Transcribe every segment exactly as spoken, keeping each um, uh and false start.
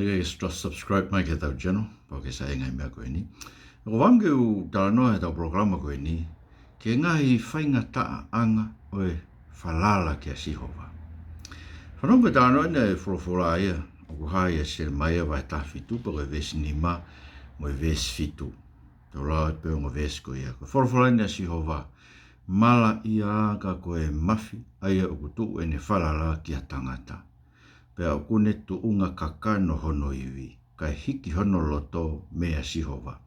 Ke subscribe mai ki heʻetau channel, pea ke saiʻia he ngaahi meʻa ko eni. Ko e ʻuhinga ke u talanoa heʻetau polokalama ko eni ki he ngaahi faingataʻaʻanga ʻo e falala kia Sihova. Fanongo ki he talanoa ʻeni ʻa e folofola ia ʻoku hā ʻia Selemaia vahe taha fitu, pea ko e veesi nima mo e veesi fitu. Tau lau atu pē ongo veesi ko ia. Ko e folofola ʻeni ʻa Sihova: Malaʻia ā ka ko e mafi, ʻa ia ʻoku tuʻu ʻene falala kia tangata, pea ʻoku ne tuʻunga kakano hono ivi, kae hiki hono loto meia Sihova.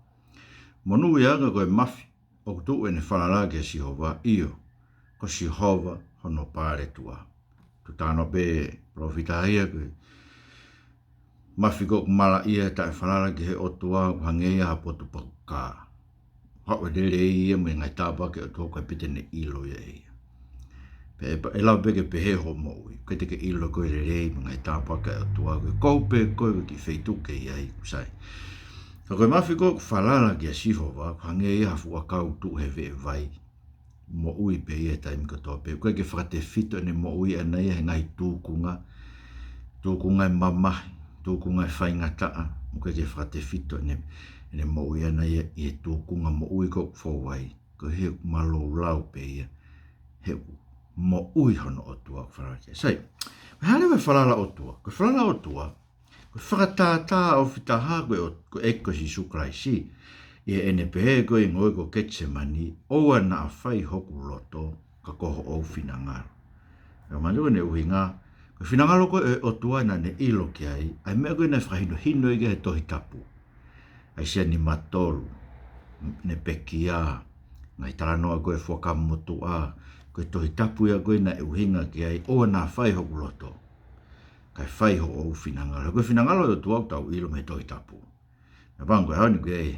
Monūʻia ā ka ko e mafi ʻoku tuʻu ʻene falala kia Sihova, ʻio, ko Sihova hono paletuʻa. Tuʻu taha noa pē palōfita ia, ko e mafi ko ē ʻoku malaʻia, taʻefalala ki he ʻOtua, ʻoku hangē ia ha potu pakukā. Haʻu e lelei ia mo e ngaahi tāpuaki ʻa e ʻOtua, ʻoku ʻikai pē te ne ʻilo ia ʻe ia. Pea ʻe pa-, ʻe lava pē ke pehē hoʻo moʻui, ʻikai te ke ʻilo koe e lelei mo e ngaahi tāpuaki ʻa e ʻOtua, ko e kau pē koe ki he feituʻu ʻoku ke ʻi ai, ʻoku sai. Ka ko e mafi ko ē ʻoku falala kia Sihova, ʻoku hangē ia ha fuʻu ʻakau tuʻu he veʻe vai. Moʻui pē ia he taimi kotoa pē. ʻOku ʻikai ke fakatefito ʻene moʻui ʻaʻana ia he ngaahi tūkunga, tūkunga ʻo e mamahi, tūkunga ʻo e faingataʻa. ʻOku ʻikai ke fakatefito ʻene, ʻene moʻui ʻaʻana ia ʻi he tūkunga moʻui ko ē ʻoku fou ai. Ko e hā? ʻOku malou lau pē ia he ʻoku moʻui hono ʻOtua, ʻoku falala ki ai. Sai, ko e hā leva e falala ʻOtua? Ko e falala ʻOtua, ko e fakatātā ʻoku fai taha ko ē ʻo, ko e ʻEiki ko Sīsū Kalaisi, ʻi heʻene pehē ko ē ʻi he ngoue ko Ketisemani, ʻoua naʻa fai hoku loto, ka ko hoʻo finangalo. Pea mahino ko ʻene ʻuhinga, ko e finangalo ko ē ʻo e ʻOtua naʻa ne ʻilo ki ai, ʻa e meʻa ko ē naʻe fakahinohino ia ki ai he Tohi Tapu. ʻAisea nima tolu, ne pekia, ngaahi talanoa ko ē Fuakava Motuʻa, ko e Tohi Tapu ia ko ē naʻe ʻuhinga ki ai, ʻoua naʻa fai hoku loto, kae fai hoʻo finangalo. Ko e finangalo ʻo e ʻOtua ʻoku tau ʻilo mei he Tohi Tapu. Naʻa pango e ʻaho ni ko ē,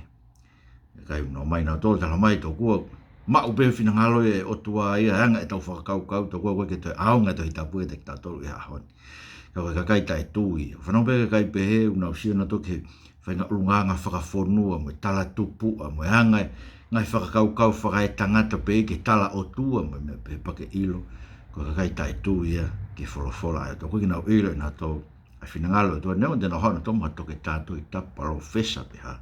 ʻikai ʻuno mai nautolu tala mai tokua maʻu pē finangalo ʻo e ʻOtua ia, anga ʻetau fakakaukau tokua ʻoku ʻikai ke toe ʻaonga e Tohi Tapu ia kiate kitautolu he ʻaho ni. Ka ko e kakai taʻetui. Fanongo pē ki he kakai pehē, ʻoku nau sio nautolu ki he faʻahinga ʻulungaanga fakafonua mo e talatupuʻa mo e anga e ngaahi fakakaukau fakaetangata pē ki he tala ʻOtua mo e meʻa pehē, pea ke ʻilo ko e kakai taʻetui ia ki he folofola ʻa e ʻOtua. ʻOku ʻikai ke nau ʻilo ʻe nautolu ʻa e finangalo ʻo e ʻOtua, neongo te nau hanga ʻo tō mai ha toketā Tohi Tapu, palōfesa pe hā.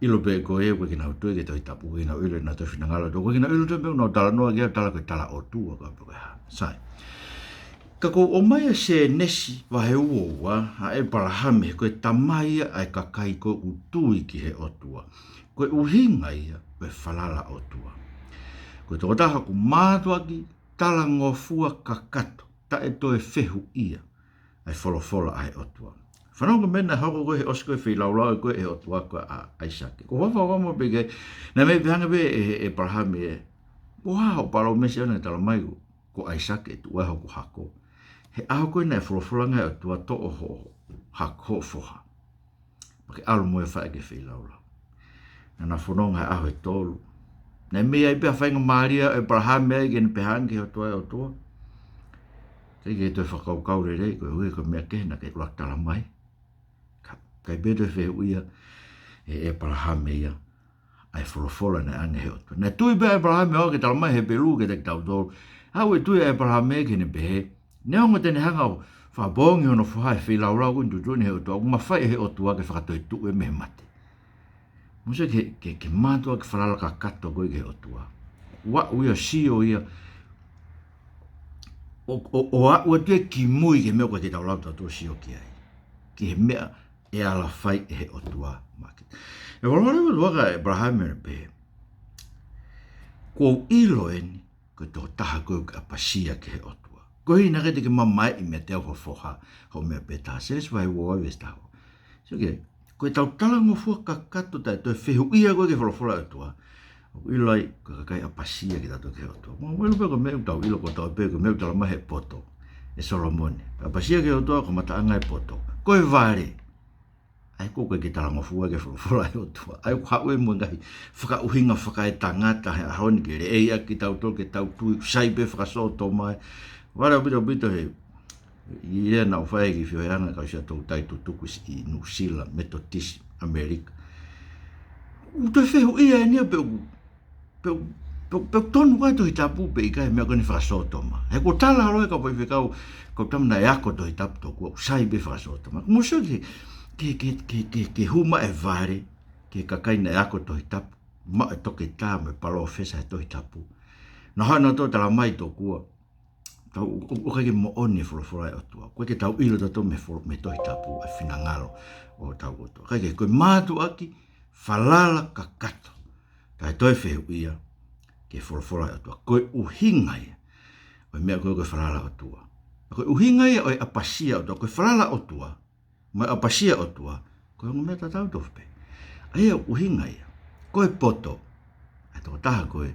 ʻIlo pē ko ē ʻoku ʻikai ke nau tui ki he Tohi Tapu, ʻoku ʻikai ke nau ʻilo ʻe nautolu e finangalo ʻo e ʻOtua, ʻoku ʻikai ke nau ʻilo ʻe nautolu e meʻa ʻoku nau talanoa ki ai, tala ko e tala ʻOtua ka pe ko e hā. Sai. Ka ʻoku ʻomai ʻa Sēnesi vahe ua ua, ʻa ʻĒpalahame, he ko e tamai ia ʻa e kakai ko ē ʻoku tui ki he ʻOtua. Ko e ʻuhinga ia ʻo e falala ʻOtua. Ko e tokotaha ʻoku mātuʻaki talangofua kakato, taʻe toe fehuʻia ʻa e folofola ʻa e ʻOtua. Fanongo ki he meʻa naʻe hoko ko ē he ʻosi ko ē e feilaulau ko ē ʻa e ʻOtua kia ʻAisake. Ko e fakaʻamu pē ke, naʻe meimei pehē ange pē ʻe, ʻe ʻĒpalahame ē, ʻoku hā hoʻo palōmesi ʻaʻana naʻe tala mai ko, ko ʻAisake ʻe tuʻu ai hoku hako. He ʻaho ko ē naʻe folofola ange ai e ʻOtua, toʻo hoʻo hako, hoʻo foha, pea ke ʻalu mo e faʻē ki he feilaulau. Naʻa na fononga he ʻaho ʻe tolu. Naʻe meimei ʻi ai pē ha faingamālie ʻa ʻĒpalahame ai ke ne pehē ange ki he ʻOtua, ʻe ʻOtua, ʻikai ke toe fakakaukau lelei koe, ʻuhi ko e meʻa kehe naʻa ke ʻuluaki tala mai. Ka, ʻikai pē toe fehuʻia ʻe ʻĒpalahame ia ʻa e folofola naʻe ʻoange he ʻOtua. Naʻe tui pē ʻa ʻĒpalahame, ʻoku tala mai he Hepelū kiate kitautolu, ʻa ē ʻoku tui ʻa ʻĒpalahame ki heʻene pehē, neongo te ne hanga ʻo fakapoongi hono foha he feilaulau ko eni tuʻutuʻuni he ʻOtua, ʻoku mafai ʻe he ʻOtua ke fakatoetuʻu ia mei he mate. Mou sio ki he, ki he, ki he mātuʻaki falala kakato ko ē ki he ʻOtua. ʻOku aʻu ia ʻo sio ia, ʻo, ʻo, ʻo aʻu atu ia ki mui ki he meʻa ʻoku ʻikai ke tau lava tautolu ʻo sio ki ai, ki he meʻa ʻe ala fai ʻe he ʻOtua maʻa kita. ʻE folofola ʻa e ʻOtua kia ʻĒpalahame ʻo ne pehē, kuo u ʻilo eni ko e tokotaha koe ʻoku ke ʻapasia ki he ʻOtua. Koeʻuhi naʻe ʻikai te ke mamaeʻi meiate au ho foha, hoʻo meʻa pē taha. Sēnesi vahe ua ua veesi taha ua. Sio ki ai, ko ʻetau talangofua kakato taʻe toe fehuʻia ko ē ki he folofola ʻa e ʻOtua, ʻoku ʻilo ai ko e kakai ʻapasia kitautolu ki he ʻOtua. Mou ʻilo pē ko e meʻa ʻoku tau ʻilo kotoa pē, ko e meʻa ʻoku tala mai he poto ʻe Solomone. ʻApasia ki he ʻOtua ko e kamataʻanga ʻo e poto. Ko e vale. ʻA ia ʻoku ʻikai ke talangofua ki he folofola ʻa e ʻOtua. ʻA ia ʻoku haʻu ia mo e ngaahi fakaʻuhinga fakaetangata he ʻaho ni ke leʻei ʻaki kitautolu ke tau tui ʻoku sai pē fakasōtoma. Vale ʻaupito ʻaupito he, ʻi he lea naʻa ku fai ki he feohiʻanga ʻa e kau Siasi Toutai tutuku ʻi Nuʻusila, Metotisi ʻAmelika. ʻOku toe fehuʻia eni ia pe ʻoku, pe ʻoku, pe ʻoku, pe ʻoku tonu ʻa e Tohi Tapu pe ʻikai, meʻa ko eni fakasōtoma. He kuo tala holo ʻe he kau faifekau, kau tama naʻe ako Tohi Tapu tokua, ʻoku sai pē fakasōtoma. Mou sio ki he, ke, ke, ke, ke, ke hū mai e vale ki he kakai naʻe ako Tohi Tapu, maʻu e toketā mo e palōfesa he Tohi Tapu. Naʻa nau toe talamai tokua, tau, ʻo, ʻo, ʻoku ʻikai ke moʻoni e folofola ʻa e ʻOtua. ʻOku ʻikai ke tau ʻilo tautolu mei he folo-, mei he Tohi Tapu e finangalo ʻo hotau ʻOtua. ʻIkai ke, ko e mātuʻaki falala kakato, taʻe toe fehuʻia ki he folofola ʻa e ʻOtua. Ko e ʻuhinga ia ʻo e meʻa ko ē ko e falala ʻOtua. Ko e ʻuhinga ia ʻo e ʻapasia ʻOtua, ko e falala ʻOtua mo e ʻapasia ʻOtua, ko e ongo meʻa tatau tofu pē. ʻA ia ʻoku ʻuhinga ia, ko e poto ʻa e tokotaha ko ē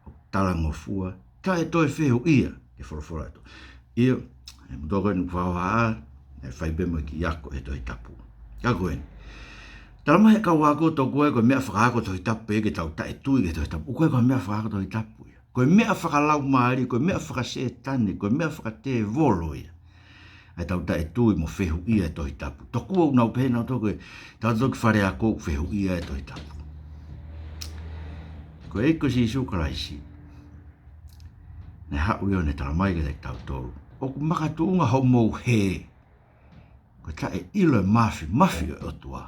ʻoku talangofua, taʻe toe fehuʻia ki he folofola ʻa e ʻOtua. ʻIo, ʻe mutu ko eni kuo fakahohaʻa, ʻe fai pē mo e kiʻi ako he Tohi Tapu. Ka ko eni, talamai ʻe he kau ako tokua ko e meʻa fakaako Tohi Tapu pē ke tau taʻetui ki he Tohi Tapu. ʻOku ʻikai ko e meʻa fakaako Tohi Tapu ia. Ko e meʻa fakalaumālie, ko e meʻa fakasētane, ko e meʻa fakatēvolo ia ʻa ʻetau taʻetui mo fehuʻia he Tohi Tapu. Tokua ʻoku nau pehē nautolu ko e, tau toki fale ako ʻoku fehuʻia he Tohi Tapu. Ko e ʻEiki ko Sīsū Kalaisi, naʻe haʻu ia ʻo ne talamai kiate kitautolu, ʻoku makatuʻunga hoʻomou hē ko e taʻeʻilo e māfimafi ʻo e ʻOtua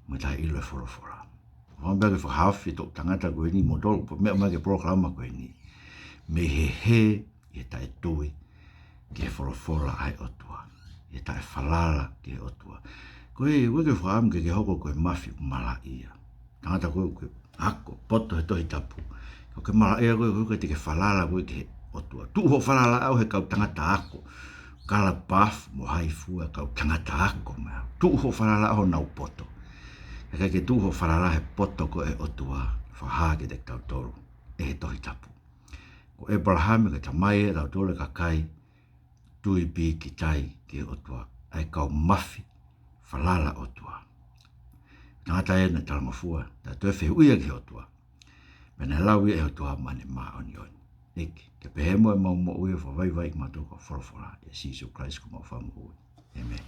mo e taʻeʻilo e folofola. Fakaʻamu pē ke fakahaofi e toʻu tangata ko eni mo tolu, meʻa mai ki he polokalama ko eni, mei he hē ʻi he taʻetui ki he folofola ʻa e ʻOtua, ʻi he taʻefalala ki he ʻOtua. Ko e, ʻoku ʻikai ke fakaʻamu ke ke hoko ko e mafi ʻoku malaʻia. Tangata ko ē ʻoku ke ako poto he Tohi Tapu, ka ʻoku ke malaʻia koe, koeʻuhi ʻoku ʻikai te ke falala koe ki he ʻOtua. Tuʻu hoʻo falala ʻaʻau he kau tangata ako, kalapafu mo haifua kau tangata ako mai. Tuʻu hoʻo falala ʻaʻau honau poto. Ka ʻikai ke tuʻu hoʻo falala he poto ko ē ʻa e ʻOtua, fakahā kiate kitautolu ʻe he Tohi Tapu. Ko ʻĒpalahame ko e tamai ʻa tautolu e kakai tui pīkitai ki he ʻOtua, ʻa e kau mafi falala ʻOtua. Tangata ē naʻe talangofua, taʻe toe fehuʻia ki he ʻOtua, pea naʻe lau ia ʻe he ʻOtua maʻane māʻoniʻoni. ʻEiki, ke pehē muʻa ʻemau moʻui ʻo fakavaivaiʻi kimautolu ki hoʻo folofola, ʻia Sīsū Kalaisi ko homau Fakamoʻui. ʻĒmeni.